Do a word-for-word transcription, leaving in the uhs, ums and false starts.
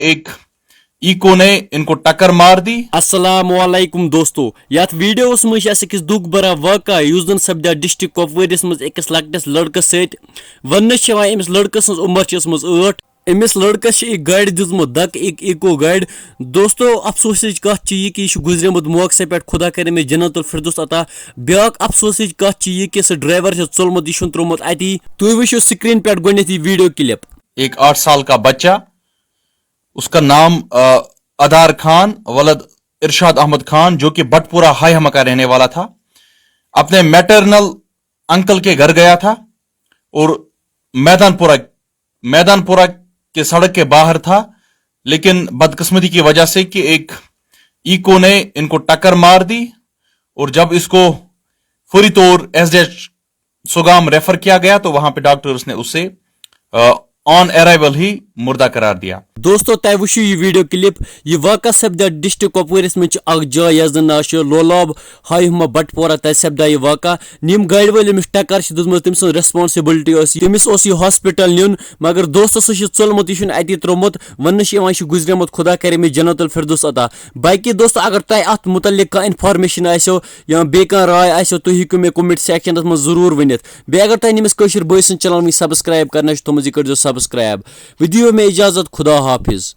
एक इको ने इनको टक्कर मार दी। السلام علیکم دوستو، یتھ ویڈیوس منٛز چھِ اسہِ أکِس دُکھ بھرا واقعہ یُس زن سپدیو ڈسٹرکٹ کۄپوٲرِس منٛز أکِس لۄکٹِس لڑکس سۭتۍ۔ وننہٕ چھِ یِوان أمِس لڑکہٕ سٕنٛز عمر چھِ ٲسمٕژ ٲٹھ۔ أمِس لڑکس چھِ أکۍ گاڑِ دِژمٕژ دکہٕ، أکۍ ایکو گاڑِ۔ دوستو، افسوسٕچ کتھ چھِ یہِ کہِ یہِ چھُ گُزریومُت موقعس پٮ۪ٹھ، خدا کرِ أمِس جنت الفردوس عطا۔ بیٛاکھ افسوسٕچ کتھ چھِ یہِ کہِ سُہ ڈرایور چھُ ژوٚلمُت، یہِ چھُن ترٛوومُت اتی۔ تُہۍ وٕچھِو سکرین پٮ۪ٹھ گۄڈٕنیتھ یہِ ویڈیو کلپ۔ एक आठ साल का बच्चा, उसका नाम अ, अदार खान वलद इरशाद अहमद खान, जो कि बटपुरा हाई हमा का रहने वाला था, अपने मैटरनल अंकल के घर गया था और मैदानपुरा मैदानपुरा के सड़क के बाहर था। लेकिन बदकिस्मती की वजह से कि एक इको ने इनको टक्कर मार दी और जब इसको फौरी तौर एसडीएच सुगाम रेफर किया गया तो वहां पे डॉक्टर्स ने उसे ऑन अराइवल ही मुर्दा करार दिया। دوستو، تۄہہِ وٕچھِو یہِ ویڈیو کلپ۔ یہِ واقعہ سپدیو ڈسٹرکٹ کۄپوٲرِس منٛز چھِ اکھ جاے یتھ زن ناو چھُ لولاب ہاے ہما بٹپورہ، تتہِ سپدیو یہِ واقعہ۔ یِم گاڑِ وٲلۍ أمِس ٹکر چھِ دِژمٕژ، تٔمۍ سٕنٛز ریسپانسبلٹی ٲس، تٔمِس اوس یہِ ہاسپٹل نیُن، مگر دوستس سُہ چھُ ژوٚلمُت، یہِ چھُنہٕ اتی ترٛوومُت۔ وننہٕ چھِ یِوان، یہِ چھُ گُزریومُت، خدا کرِ أمِس جنت الفردوس عطا۔ باقی دوستو، اگر تۄہہِ اتھ متعلق کانٛہہ انفارمیشن آسیو یا بیٚیہِ کانٛہہ راے آسیو، تُہۍ ہیٚکِو مےٚ کومنٹ سیکشنس منٛز ضروٗر ؤنِتھ۔ بیٚیہِ اگر تۄہہِ أمِس کٲشِر بٲے سٕنٛز چینل وٕنہِ سبسکرایب کرنہٕ چھِ تھٲومٕژ، یہِ کٔرۍزیو سبسکرایب۔ وۄنۍ دِیِو مےٚ اجازت، خدا حافظ۔